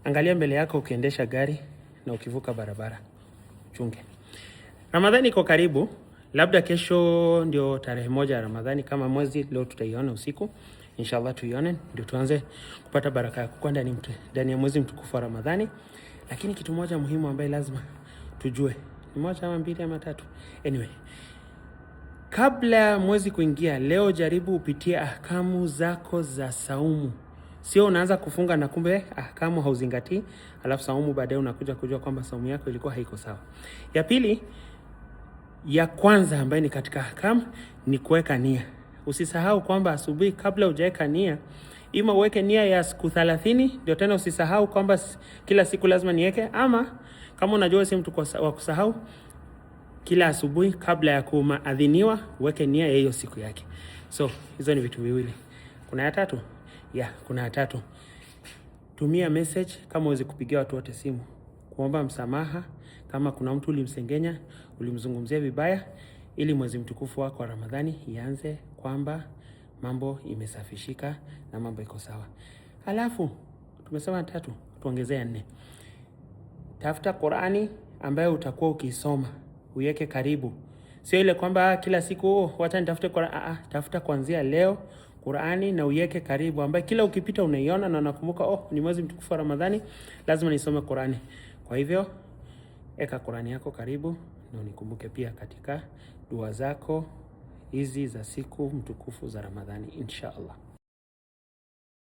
Angalia mbele yako ukiendesha gari na ukivuka barabara, chunge. Ramadhani iko karibu, labda kesho ndio tarehe 1 ya Ramadhani kama mwezi leo tutaiona usiku. Inshallah tuione ndio tuanze kupata baraka ya kukua ndani ya mwezi mtukufu wa Ramadhani. Lakini kitu moja muhimu ambaye lazima tujue ni moja ama mbili ama tatu, anyway, kabla ya mwezi kuingia, leo jaribu upitie ahkamu zako za saumu. Sio unaanza kufunga na kumbe ahkamu hauzingatii, alafu saumu baadaye unakuja kujua kwamba saumu yako ilikuwa haiko sawa. Ya pili, ya kwanza ambayo ni katika ahkamu ni kuweka nia. Usisahau kwamba asubuhi kabla hujaweka nia, ima uweke nia ya siku 30, ndio tena usisahau kwamba kila siku lazima niweke, ama kama unajua si mtu wa kusahau, kila asubuhi kabla ya kuadhiniwa uweke nia ya hiyo siku yake. So hizo ni vitu viwili. Kuna ya tatu? Ya, kuna ya tatu. Tumia message kama huwezi kupigia watu wote simu, kuomba msamaha kama kuna mtu ulimsengenya, ulimzungumzia vibaya, ili mwezi mtukufu wako wa Ramadhani ianze kwamba mambo imesafishika na mambo iko sawa. Alafu tumesema tatu, tuongezea 4. Tafuta Qur'ani ambayo utakuwa ukisoma, uiweke karibu. Sio ile kwamba kila siku oh, wacha nitafute Qur'ani. Tafuta kuanzia leo Qur'ani na uiweke karibu, ambayo kila ukipita unaiona na unakumbuka, oh, ni mwezi mtukufu wa Ramadhani, lazima nisome Qur'ani. Kwa hivyo eka Qur'ani yako karibu na unikumbuke pia katika dua zako hizi za siku mtukufu za Ramadhani, insha Allah.